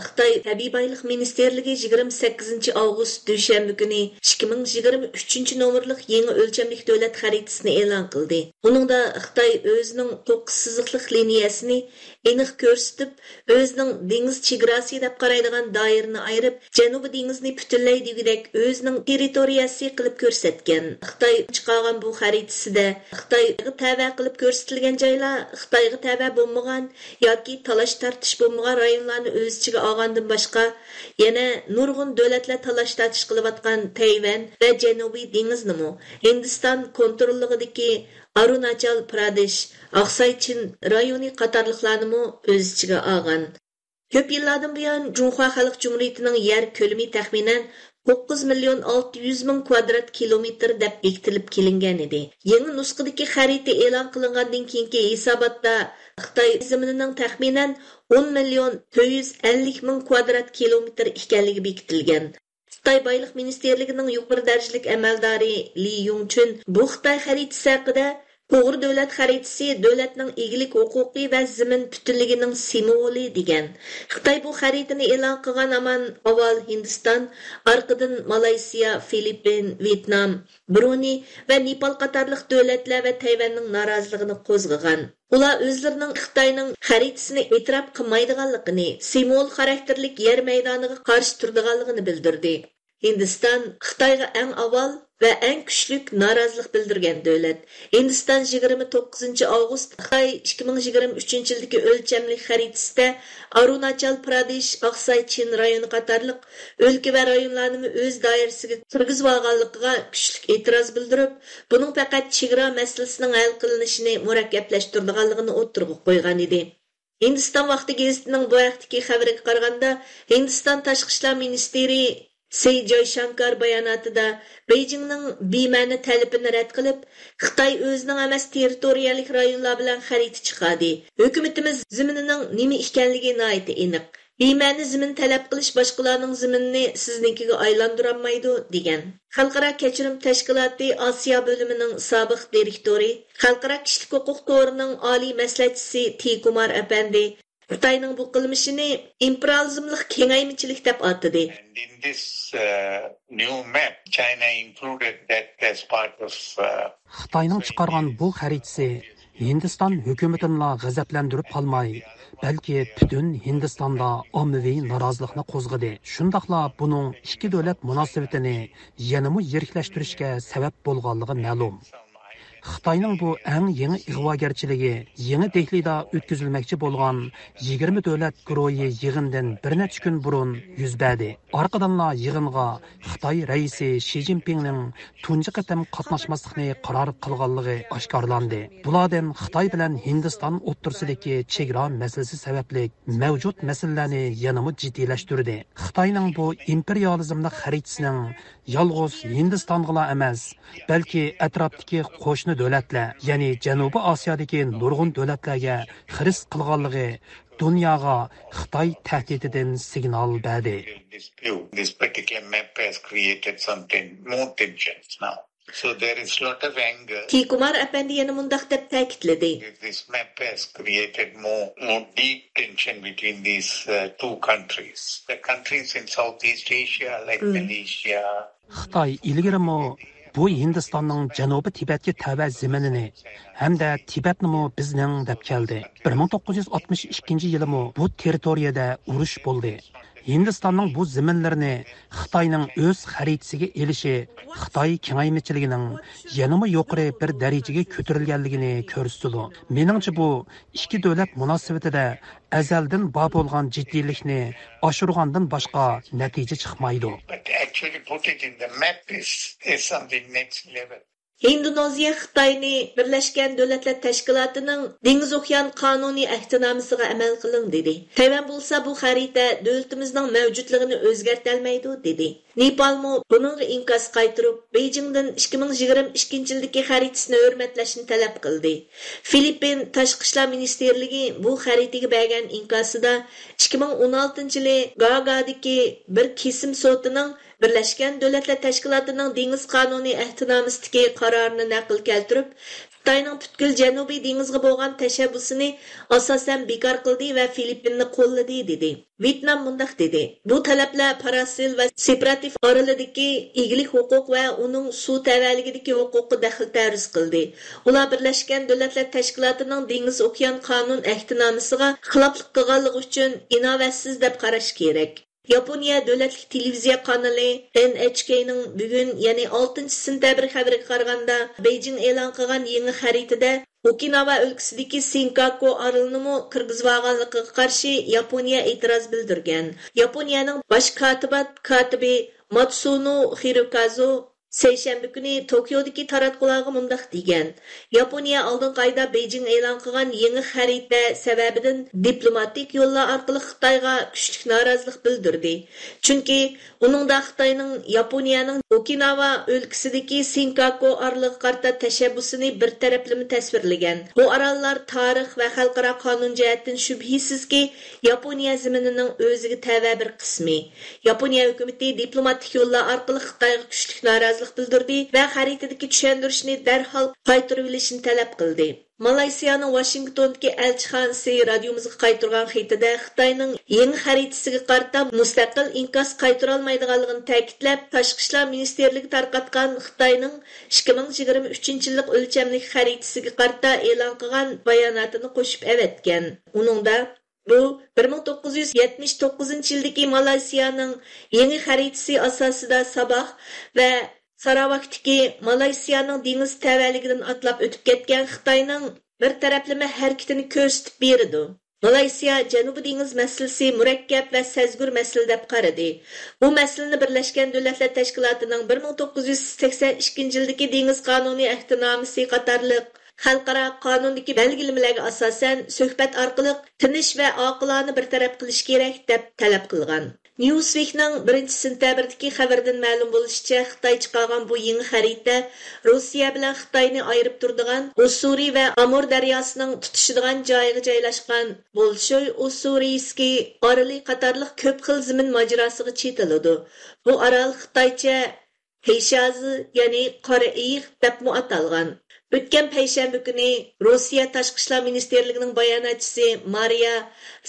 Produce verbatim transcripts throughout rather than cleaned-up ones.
خىتاي تەبىئىي بايلىق مىنىستىرلىكى يىگىرمە سەككىزىنچى ئاۋغۇست، دۈشەنبە كۈنى ئىككى مىڭ يىگىرمە ئۈچىنچى نومۇرلۇق يېڭى ئۆلچەملىك دۆلەت خەرىتىسىنى ئېلان قىلدى. ئۇنىڭدا خىتاي ئۆزىنىڭ توققۇز سىزىقلىق لىنىيەسىنى ئېنىق كۆرسىتىپ، ئۆزىنىڭ دېڭىز چېگراسى دەپ قارايدىغان دائىرىنى ئايرىپ، جەنۇبىي دېڭىزنى پۈتۈنلەي دېگۈدەك ئۆزىنىڭ تېررىتورىيەسى قىلىپ كۆرسەتكەن. خىتاي چىقارغان بۇ خەرىتىسىدە خىتايغا تەۋە قىلىپ كۆرسىتىلگەن جايلار، خىتايغا تەۋە بولمىغان ياكى تالاش تارتىش بولمىغان رايونلارنى ئۆز ئىچىگە ئالغاندىن باشقا، يەنە نۇرغۇن دۆلەتلەر تالاش تارتىش قىلىۋاتقان تەيۋەن ۋە جەنۇبىي دېڭىزنىمۇ، ھىندىستان كونتروللۇقىدىكى ئارۇناچال پرادېش، ئاقساي چىن رايونى قاتارلىقلارنىمۇ ئۆز ئىچىگە ئالغان. كۆپ يىللاردىن بۇيان، جۇڭخۇا خەلق جۇمھۇرىيىتىنىڭ يەر كۆلىمى تەخمىنەن توققۇز مىليون ئالتە يۈز مىڭ كۋادرات كىلومېتىر دەپ بېكىتىلىپ كېلىنگەن ئىدى. يېڭى نۇسخىدىكى خەرىتە ئېلان قىلىنغاندىن كېيىنكى ھېساباتتا خىتاي زېمىنىنىڭ تەخمىنەن ئون مىليون تۆت يۈز ئەللىك مىڭ كۋادرات كىلومېتىر ئىكەنلىكى بېكىتىلگەن. خىتاي بايلىق مىنىستىرلىكىنىڭ يۇقىرى دەرىجىلىك ئەمەلدارى لى يۇڭچۈن بۇ خىتاي خەرىتىسى ھەققىدە، توغرا دۆلەت خەرىتىسى دۆلەتنىڭ ئىگىلىك ھوقۇقى ۋە زېمىن پۈتۈنلۈكىنىڭ سىمۋولى، دېگەن. خىتاي بۇ خەرىتىنى ئېلان قىلغان ھامان ئاۋۋال ھىندىستان، ئارقىدىن مالايسىيا، فىلىپپىن، ۋيېتنام، برۇنېي ۋە نېپال قاتارلىق دۆلەتلەر ۋە تەيۋەننىڭ نارازىلىقىنى قوزغىغان. ئۇلار ئۆزلىرىنىڭ خىتاينىڭ خەرىتىسىنى ئېتىراپ قىلمايدىغانلىقىنى، سىمۋول خاراكتېرلىك يەر مەيدانىغا قارشى تۇرىدىغانلىقىنى بىلدۈردى. ھىندىستان خىتايغا ئەڭ ئاۋۋال ۋە ئەڭ كۈچلۈك نارازىلىق بىلدۈرگەن دۆلەت. ھىندىستان يىگىرمە توققۇزىنچى ئاۋغۇست خىتاي ئىككى مىڭ يىگىرمە ئۈچىنچى يىلدىكى ئۆلچەملىك خەرىتىسىدە ئارۇناچال پرادېش، ئاقساي چىن رايونى قاتارلىق ئۆلكە ۋە رايونلارنىمۇ ئۆز دائىرىسىگە كىرگۈزۈۋالغانلىقىغا كۈچلۈك ئېتىراز بىلدۈرۈپ، بۇنىڭ پەقەت چېگرا مەسىلىسىنىڭ ھەل قىلىنىشىنى مۇرەككەپلەشتۈرىدىغانلىقىنى ئوتتۇرىغا قويغان ئىدى. ھىندىستان ۋاقتى گېزىتىنىڭ بۇ ھەقتىكى خەۋىرىگە قارىغاندا، ھىندىستان تاشقى ئىشلار مىنىستىرى سى جايشانكار باياناتىدا بېيجىڭنىڭ بىمەنە تەلىپىنى رەت قىلىپ، خىتاي ئۆزىنىڭ ئەمەس تېررىتورىيەلىك رايونلار بىلەن خەرىتە چىقاردى. ھۆكۈمىتىمىز زېمىنىنىڭ نېمە ئىكەنلىكى ناھايىتى ئېنىق. بىمەنە زېمىن تەلەپ قىلىش باشقىلارنىڭ زېمىنىنى سىزنىڭكىگە ئايلاندۇرالمايدۇ، دېگەن. خەلقئارا كەچۈرۈم تەشكىلاتى ئاسىيا بۆلۈمىنىڭ سابىق دىرېكتورى، خەلقئارا كىشىلىك ھوقۇق تورىنىڭ ئالىي مەسلىھەتچىسى تى كۇمار ئەپەندى خىتاينىڭ بۇ قىلمىشىنى ئىمپېرىيالىزملىق كېڭەيمىچىلىك دەپ ئاتىدى. And in this uh, new map, China included that as part of uh, خىتاينىڭ چىقارغان بۇ خەرىتىسى ھىندىستان ھۆكۈمىتىنىلا غەزەپلەندۈرۈپ قالماي، بەلكى پۈتۈن ھىندىستاندا ئاممىۋى نارازىلىقنى قوزغىدى. شۇنداقلا بۇنىڭ ئىككى دۆلەت مۇناسىۋىتىنى يەنىمۇ يىرىكلەشتۈرۈشكە سەۋەب بولغانلىقى مەلۇم. خىتاينىڭ بۇ ئەڭ يېڭى ئىغۋاگەرچىلىكى يېڭى دېھلىدا ئۆتكۈزۈلمەكچى بولغان يىگىرمە دۆلەت گۇرۇھى يىغىنىدىن بىر نەچچە كۈن بۇرۇن يۈز بەردى. ئارقىدىنلا يىغىنغا خىتاي رەئىسى شى جىنپىڭنىڭ تۇنجى قېتىم قاتناشماسلىقنى قارار قىلغانلىقى ئاشكارىلاندى. بۇلاردىن خىتاي بىلەن ھىندىستان ئوتتۇرىسىدىكى چېگرا مەسىلىسى سەۋەبلىك مەۋجۇت مەسىلىلەرنى يەنىمۇ جىددىيلەشتۈردى. خىتاينىڭ بۇ ئىمپېرىيالىزملىق خەرىتىسىنىڭ يالغۇز ھىندىستانغىلا ئەمەس، بەلكى ئەتراپتىكى قوشنا دۆلەتلەر، يەنى جەنۇبىي ئاسىيادىكى نۇرغۇن دۆلەتلەرگە خىرىس قىلغانلىقى دۇنياغا خىتاي تەھدىتىدىن سىگنال بەردى. This view, this particular map has created some ten-, more tensions now. So there is lot of anger. تى كۇمار ئەپەندى يەنە مۇنداق دەپ تەكىتلىدى. This map has created more, more deep tension between these uh, two countries. The countries in Southeast Asia, like Malaysia, خىتاي ئىلگىرىمۇ بۇ ھىندىستاننىڭ جەنۇبىي تىبەتكە تەۋە زېمىنىنى ھەمدە تىبەتنىمۇ بىزنىڭ دەپ كەلدى. بىر مىڭ توققۇز يۈز ئاتمىش ئىككىنچى يىلىمۇ بۇ تېررىتورىيەدە ئۇرۇش بولدى. ھىندىستاننىڭ بۇ زېمىنلىرىنى خىتاينىڭ ئۆز خەرىتىسىگە ئېلىشى خىتاي كېڭەيمىچىلىكىنىڭ يەنىمۇ يۇقىرى بىر دەرىجىگە كۆتۈرۈلگەنلىكىنى كۆرسىتىدۇ. مېنىڭچە، بۇ ئىككى دۆلەت مۇناسىۋىتىدە ئەزەلدىن بار بولغان جىددىيلىكنى ئاشۇرغاندىن باشقا نەتىجە چىقمايدۇ. But actually put it in the map is, is something next level. ھىندونېزىيە خىتاينى بىرلەشكەن دۆلەتلەر تەشكىلاتىنىڭ دېڭىز ئوكيان قانۇنىي ئەھدىنامىسىغا ئەمەل قىلىڭ، دېدى. تەيۋەن بولسا بۇ خەرىتە دۆلىتىمىزنىڭ مەۋجۇتلۇقىنى ئۆزگەرتەلمەيدۇ، دېدى. نېپالمۇ بۇنىڭغا ئىنكاس قايتۇرۇپ، بېيجىڭدىن ئىككى مىڭ يىگىرمە ئىككىنچى يىلدىكى خەرىتىسىنى ھۆرمەتلەشنى تەلەپ قىلدى. فىلىپپىن تاشقى ئىشلار مىنىستىرلىكى بۇ خەرىتىگە بەرگەن ئىنكاسىدا ئىككى مىڭ ئون ئالتىنچى يىلى گاگادىكى بىر كېسىم سوتىنىڭ بىرلەشكەن دۆلەتلەر تەشكىلاتىنىڭ دېڭىز قانۇنىي ئەھدىنامىسىدىكى قارارىنى نەقىل كەلتۈرۈپ، خىتاينىڭ پۈتكۈل جەنۇبىي دېڭىزغا بولغان تەشەببۇسىنى ئاساسەن بىكار قىلدى ۋە فىلىپپىننى قوللىدى، دېدى. ۋيېتنام مۇنداق دېدى: بۇ تەلەپلەر پاراسىل ۋە سېپاراتىف ئارىلىدىكى ئىگىلىك ھوقۇق ۋە ئۇنىڭ سۇ تەۋەلىكىدىكى ھوقۇققا دەخلى تەرۇز قىلدى. ئۇلار بىرلەشكەن دۆلەتلەر تەشكىلاتىنىڭ دېڭىز ئوكيان قانۇن ئەھدىنامىسىغا خىلاپلىق قىلغانلىقى ئۈچۈن ئىناۋەتسىز دەپ قاراش كېرەك. ياپونىيە دۆلەتلىك تېلېۋىزىيە قانىلى ئېن ئېچ كېينىڭ بۈگۈن، يەنى ئالتىنچى سېنتەبىر خەۋىرىگە قارىغاندا، بېيجىڭ ئېلان قىلغان يېڭى خەرىتىدە ئوكىناۋا ئۆلكىسىدىكى سىنكاكۇ ئارىلىنىمۇ كىرگۈزۈۋالغانلىقىغا قارشى ياپونىيە ئېتىراز بىلدۈرگەن. ياپونىيەنىڭ باش كاتىبات كاتىپى ماتسۇنو خىروكازۇ سەيشەنبە كۈنى توكيودىكى تاراتقۇلارغا مۇنداق دېگەن: ياپونىيە ئالدىنقى ئايدا بېيجىڭ ئېلان قىلغان يېڭى خەرىتە سەۋەبىدىن دىپلوماتىك يوللار ئارقىلىق خىتايغا كۈچلۈك نارازىلىق بىلدۈردى. چۈنكى ئۇنىڭدا خىتاينىڭ ياپونىيەنىڭ ئوكىناۋا ئۆلكىسىدىكى سىنكاكۇ ئارىلىغا قارىتا تەشەببۇسىنى بىر تەرەپلىمە تەسۋىرلىگەن. بۇ ئاراللار تارىخ ۋە خەلقئارا قانۇن جەھەتتىن شۈبھىسىزكى ياپونىيە زېمىنىنىڭ ئۆزىگە تەۋە بىر قىسمى. ياپونىيە ھۆكۈمىتى دىپلوماتىك يوللار ئارقىلىق خىتايغا كۈچلۈك نارازىلىق بىلدۈردى ۋە خەرىتىدىكى چۈشەندۈرۈشنى دەرھال قايتۇرۇۋېلىشنى تەلەپ قىلدى. مالايسىيانىڭ ۋاشىنگتوندىكى ئەلچىخانىسى رادىيومىزغا قايتۇرغان خېتىدە خىتاينىڭ يېڭى خەرىتىسىگە قارىتا مۇستەقىل ئىنكاس قايتۇرالمايدىغانلىقىنى تەكىتلەپ، تاشقى ئىشلار مىنىستىرلىكى تارقاتقان خىتاينىڭ ئىككى مىڭ يىگىرمە ئۈچىنچى يىللىق ئۆلچەملىك خەرىتىسىگە قارىتا ئېلان قىلغان باياناتىنى قوشۇپ ئەۋەتكەن. ئۇنىڭدا، بۇ بىر مىڭ توققۇز يۈز يەتمىش توققۇزىنچى يىلدىكى مالايسىيانىڭ يېڭى خەرىتىسى ئاساسىدا ساباھ ۋە ساراۋاكتىكى مالايسىيانىڭ دېڭىز تەۋەلىكىدىن ئاتلاپ ئۆتۈپ كەتكەن خىتاينىڭ بىر تەرەپلىمە ھەرىكىتىنى كۆرسىتىپ بېرىدۇ. مالايسىيا جەنۇبىي دېڭىز مەسىلىسى مۇرەككەپ ۋە سەزگۈر مەسىلە دەپ قارىدى. بۇ مەسىلىنى بىرلەشكەن دۆلەتلەر تەشكىلاتىنىڭ بىر مىڭ توققۇز يۈز سەكسەن ئىككىنچى يىلدىكى دېڭىز قانۇنى ئەھدىنامىسى قاتارلىق خەلقئارا قانۇندىكى بەلگىلىمىلەرگە ئاساسەن، سۆھبەت ئارقىلىق تىنچ ۋە ئاقىلانە بىر تەرەپ قىلىش كېرەك، دەپ تەلەپ قىلغان. نيۇسۋىكنىڭ بىرىنچى سېنتەبىردىكى خەۋىرىدىن مەلۇم بولۇشىچە، خىتاي چىقارغان بۇ يېڭى خەرىتە روسىيە بىلەن خىتاينى ئايرىپ تۇرىدىغان ئۇسسۇرى ۋە ئامۇر دەرياسىنىڭ تۇتىشىدىغان جايىغا جايلاشقان بولشوي ئۇسسۇرىيسكىي ئارىلى قاتارلىق كۆپ خىل زېمىن ماجىراسىغا چېتىلىدۇ. بۇ ئارال خىتايچە پېيشازى، يەنى قارا ئېيىق دەپمۇ ئاتالغان. ئۆتكەن پەيشەنبە كۈنى روسىيە تاشقى ئىشلار مىنىستىرلىكىنىڭ باياناتچىسى مارىيا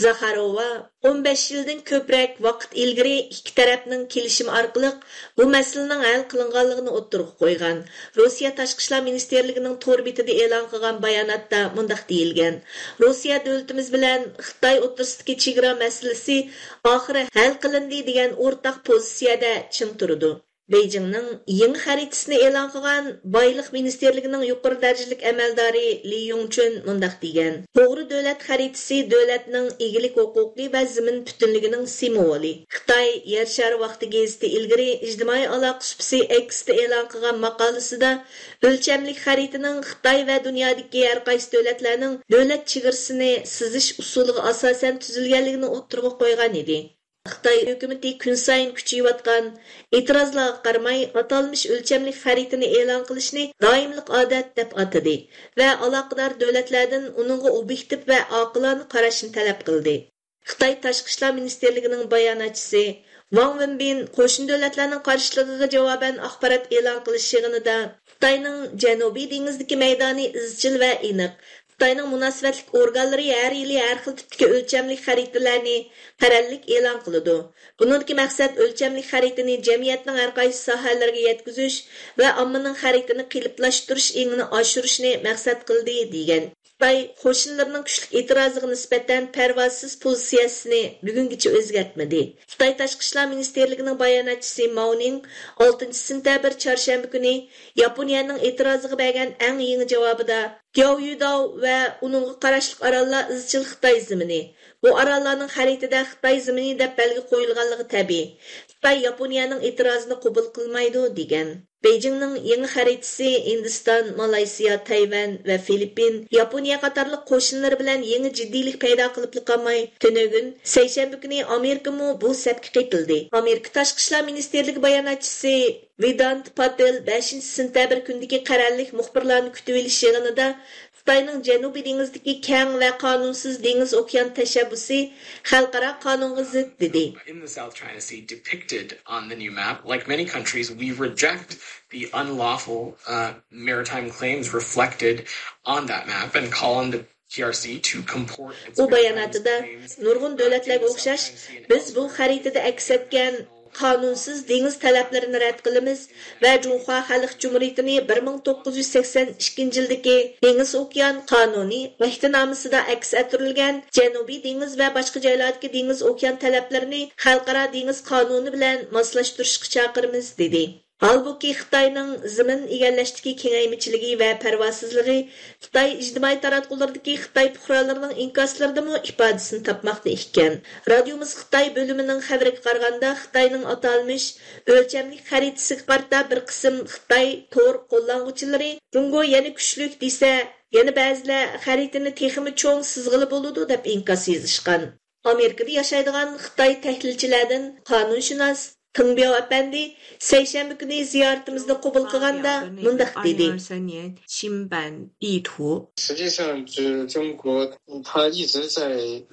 زاخاروۋا ئون بەش يىلدىن كۆپرەك ۋاقىت ئىلگىرى ئىككى تەرەپنىڭ كېلىشىمى ئارقىلىق بۇ مەسىلىنىڭ ھەل قىلىنغانلىقىنى ئوتتۇرىغا قويغان. روسىيە تاشقى ئىشلار مىنىستىرلىكىنىڭ تور بېتىدە ئېلان قىلغان باياناتتا مۇنداق دېيىلگەن: روسىيە دۆلىتىمىز بىلەن خىتاي ئوتتۇرىسىدىكى چېگرا مەسىلىسى ئاخىرى ھەل قىلىندى دېگەن ئورتاق پوزىتسىيەدە چىڭ تۇرىدۇ. بېيجىڭنىڭ يېڭى خەرىتىسىنى ئېلان قىلغان بايلىق مىنىستىرلىكىنىڭ يۇقىرى دەرىجىلىك ئەمەلدارى لى يۇڭچۈن مۇنداق دېگەن: توغرا دۆلەت خەرىتىسى دۆلەتنىڭ ئىگىلىك ھوقۇقى ۋە زېمىن پۈتۈنلۈكىنىڭ سىمۋولى. خىتاي يەر شارى ۋاقتى گېزىتى ئىلگىرى ئىجتىمائىي ئالاقە سۇپىسى ئېكستا ئېلان قىلغان ماقالىسىدا ئۆلچەملىك خەرىتىنىڭ خىتاي ۋە دۇنيادىكى ھەر قايسى دۆلەتلەرنىڭ دۆلەت چېگرىسىنى سىزىش ئۇسۇلىغا ئاساسەن تۈزۈلگەنلىكىنى ئوتتۇرىغا قويغان ئىدى. خىتاي ھۆكۈمىتى كۈنسايىن كۈچىيىۋاتقان ئېتىرازلارغا قارىماي، ئاتالمىش ئۆلچەملىك خەرىتىنى ئېلان قىلىشنى دائىملىق ئادەت دەپ ئاتىدى ۋە ئالاقىدار دۆلەتلەردىن ئۇنىڭغا ئوبيېكتىپ ۋە ئاقىلانە قاراشنى تەلەپ قىلدى. خىتاي تاشقى ئىشلار مىنىستىرلىكىنىڭ باياناتچىسى ۋاڭ ۋېنبىن قوشنا دۆلەتلەرنىڭ قارشىلىقىغا جاۋابەن ئاخبارات ئېلان قىلىش يىغىنىدا، خىتاينىڭ جەنۇبىي دېڭىزدىكى مەيدانى ئىزچىل ۋە ئېنىق. خىتاينىڭ مۇناسىۋەتلىك ئورگانلىرى ھەر يىلى ھەر خىل تىپتىكى ئۆلچەملىك خەرىتىلەرنى قەرەللىك ئېلان قىلىدۇ. بۇنىڭدىكى مەقسەت ئۆلچەملىك خەرىتىنى جەمئىيەتنىڭ ھەر قايسى ساھەلىرىگە يەتكۈزۈش ۋە ئاممىنىڭ خەرىتىنى قېلىپلاشتۇرۇش ئېڭىنى ئاشۇرۇشنى مەقسەت قىلدى، دېگەن. خىتاي قوشنىلىرىنىڭ كۈچلۈك ئېتىرازىغا نىسبەتەن پەرۋاسىز پوزىتسىيەسىنى بۈگۈنگىچە ئۆزگەرتمىدى. خىتاي تاشقى ئىشلار مىنىستىرلىكىنىڭ باياناتچىسى ماۋ نىڭ ئالتىنچى سېنتەبىر، چارشەنبە كۈنى ياپونىيەنىڭ ئېتىرازىغا بەرگەن ئەڭ يېڭى جاۋابىدا، گياۋيۈداۋ ۋە ئۇنىڭغا قاراشلىق ئاراللار ئىزچىل خىتاي زېمىنى. بۇ ئاراللارنىڭ خەرىتىدە خىتاي زېمىنى دەپ بەلگە قويۇلغانلىقى تەبىئىي. خىتاي ياپونىيەنىڭ ئېتىرازىنى قوبۇل قىلمايدۇ، دېگەن. بېيجىڭنىڭ يېڭى خەرىتىسى ھىندىستان، مالايسىيا، تەيۋەن ۋە فىلىپپىن، ياپونىيە قاتارلىق قوشنىلىرى بىلەن يېڭى جىددىيلىك پەيدا قىلىپلا قالماي، تۈنۈگۈن، سەيشەنبە كۈنى ئامېرىكىمۇ بۇ سەپكە قېتىلدى. ئامېرىكا تاشقى ئىشلار مىنىستىرلىكى باياناتچىسى ۋېدانت پاتېل بەشىنچى سېنتەبىر كۈنىدىكى قەرەللىك مۇخبىرلارنى كۈتۈۋېلىش يىغىنىدا خىتاينىڭ جەنۇبىي دېڭىزدىكى كەڭ ۋە قانۇنسىز دېڭىز ئوكيان تەشەببۇسى خەلقئارا قانۇنغا زىت، دېدى. In the South China Sea depicted on the new map, like many countries, we reject the unlawful uh, maritime claims reflected on that map and call on the P R C to comport its ئۇ باياناتىدا، نۇرغۇن دۆلەتلەرگە ئوخشاش، بىز بۇ خەرىتىدە ئەكس ئەتكەن قانۇنسىز دېڭىز تەلەپلىرىنى رەت قىلىمىز ۋە جۇڭخۇا خەلق جۇمھۇرىيىتىنى بىر مىڭ توققۇز يۈز سەكسەن ئىككىنچى يىلدىكى دېڭىز ئوكيان قانۇنى ئەھدىنامىسىدا ئەكس ئەتتۈرۈلگەن جەنۇبىي دېڭىز ۋە باشقا جايلاردىكى دېڭىز ئوكيان تەلەپلىرىنى خەلقئارا دېڭىز قانۇنى بىلەن ماسلاشتۇرۇشقا چاقىرىمىز، دېدى. ھالبۇكى، خىتاينىڭ زېمىن ئىگىلەشتىكى كېڭەيمىچىلىكى ۋە پەرۋاسىزلىقى خىتاي ئىجتىمائىي تاراتقۇلىرىدىكى خىتاي پۇقرالىرىنىڭ ئىنكاسلىرىدىمۇ ئىپادىسىنى تاپماقتا ئىكەن. رادىيومىز خىتاي بۆلۈمىنىڭ خەۋىرىگە قارىغاندا، خىتاينىڭ ئاتالمىش ئۆلچەملىك خەرىتىسىگە قارىتا بىر قىسىم خىتاي تور قوللانغۇچىلىرى، جۇڭگو يەنە كۈچلۈك دېسە، يەنە بەزىلەر خەرىتىنى تېخىمۇ چوڭ سىزغىلى بولىدۇ، دەپ ئىنكاس يېزىشقان. ئامېرىكىدا ياشايدىغان خىتاي تەھلىلچىلەردىن قانۇنشۇناس تېڭ بياۋ ئەپەندى سەيشەنبە كۈنى زىيارىتىمىزنى قوبۇل قىلغاندا مۇنداق دېدى. 实际上，中国它一直在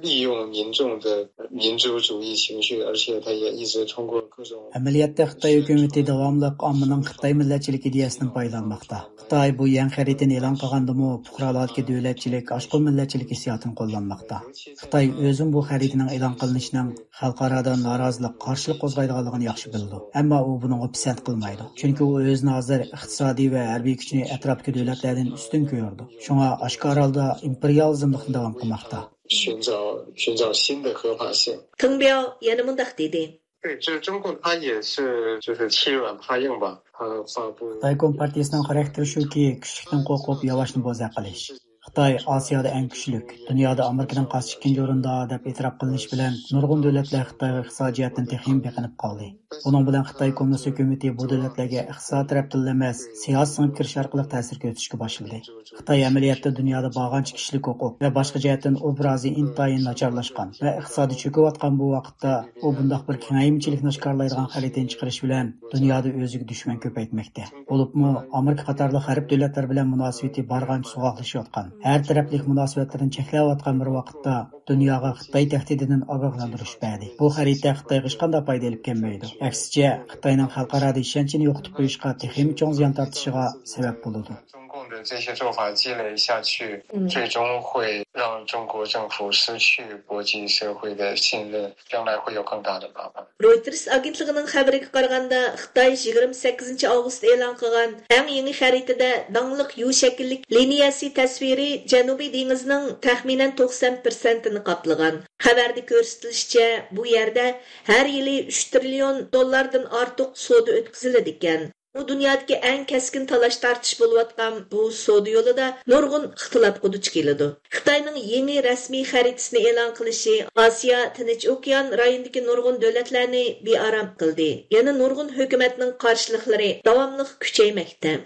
利用民众的民族主义情绪，而且它也一直通过各种 ئەمەلىيەتتە خىتاي ھۆكۈمىتى داۋاملىق ئاممىنىڭ خىتاي مىللەتچىلىك ئىدىيەسىدىن پايدىلانماقتا. خىتاي بۇ يەنى خەرىتىنى ئېلان قىلغاندىمۇ، پۇقرالارتىكى دۆلەتچىلىك، ئاشقۇن مىللەتچىلىك ھېسسىياتىنى قوللانماقتا. خىتاي ئۆزىمۇ بۇ خەرىتىنىڭ ئېلان قىلىنىشىنىڭ خەلقئارادا نارازىلىق، قارشىلىق قوزغايدىغانلىقىنى ياخشى بىلىدۇ. ئەمما ئۇ بۇنىڭغا پىسەنت قىلمايدۇ. چۈنكى ئۇ ئۆزىنى ھازىر ئىقتىسادىي ۋە ھەربىي كۈچنى ئەتراپتىكى دۆلەتلەردىن ئۈستۈن كۆرىدۇ. شۇڭا ئاشكارا ھالدا ئىمپېرىيالىزملىقنى داۋام قىلماقتا. 寻找寻找新的合法性。 تېڭ بياۋ يەنە مۇنداق دېدى. 对，就是中共它也是就是欺软怕硬吧，它发布 خىتاي كومپارتىيىسىنىڭ خاراكتېرى شۇكى، كۈچلۈكتىن قورقۇپ ياۋاشنى بوزەك قىلىش. خىتاي ئاسىيادا ئەڭ كۈچلۈك، دۇنيادا ئامېرىكىدىن قاسا ئىككىنچى ئورۇندا دەپ ئېتىراپ قىلىنىشى بىلەن نۇرغۇن دۆلەتلەر خىتايغا ئىقتىسادىي جەھەتتىن تېخىمۇ بېقىنىپ قالدى. بۇنىڭ بىلەن خىتاي كوممۇنىست ھۆكۈمىتى بۇ دۆلەتلەرگە ئىقتىساد تەرەپتىنلا ئەمەس، سىياسىي سىڭىپ كىرىش ئارقىلىق تەسىر كۆرسىتىشكە باشلىدى. خىتاي ئەمەلىيەتتە دۇنيادا بارغانچە كىشىلىك ھوقۇق ۋە باشقا جەھەتتىن ئوبرازى ئىنتايىن ناچارلاشقان ۋە ئىقتىسادى چۆكۈۋاتقان بۇ ۋاقىتتا، ئۇ بۇنداق بىر كېڭەيمىچىلىكنى ئاشكارىلايدىغان خەرىتىنى چىقىرىش بىلەن دۇنيادا ئۆزىگە دۈشمەن كۆپەيتمەكتە. بولۇپمۇ ئامېرىكا قاتارلىق غەرب دۆلەتلىرى بىلەن مۇناسىۋىتى بارغانچە سوغۇقلىشىۋاتقان، ھەر تەرەپلىك مۇناسىۋەتلىرىنى چەكلەۋاتقان بىر ۋاقىتتا، دۇنياغا خىتاي تەھدىتىدىن ئاگاھلاندۇرۇش بەردى. بۇ خەرىتە خىتايغا ھېچقانداق پايدا ئېلىپ كەلمەيدۇ. ئەكسىچە، خىتاينىڭ خەلقئارادا ئىشەنچىنى يوقىتىپ قويۇشقا تېخىمۇ چوڭ زىيان تارتىشىغا سەۋەب بولىدۇ. 中共的这些做法积累下去，嗯。最终会让中国政府失去国际社会的信任，将来会有更大的麻烦。 رويتېرس ئاگېنتلىقىنىڭ خەۋىرىگە قارىغاندا، خىتاي يىگىرمە سەككىزىنچى ئاۋغۇست ئېلان قىلغان ئەڭ يېڭى خەرىتىدە داڭلىق يۇ شەكىللىك لىنىيەسى تەسۋىرى جەنۇبىي دېڭىزنىڭ تەخمىنەن توقسان پىرسەنتىنى قاپلىغان. خەۋەردە كۆرسىتىلىشىچە، بۇ يەردە ھەر يىلى ئۈچ تىرىليون دوللاردىن ئارتۇق سودا ئۆتكۈزۈلىدىكەن. ئۇ دۇنيادىكى ئەڭ كەسكىن تالاش-تارتىش بولۇۋاتقان بۇ سودا يولىدا نۇرغۇن ئىختىلاپقا دۇچ كېلىدۇ. خىتاينىڭ يېڭى رەسمىي خەرىتىسىنى ئېلان قىلىشى ئاسىيا، تىنچ ئوكيان رايونىدىكى نۇرغۇن دۆلەتلەرنى بىئارام قىلدى. يەنە نۇرغۇن ھۆكۈمەتنىڭ قارشىلىقلىرى داۋاملىق كۈچەيمەكتە.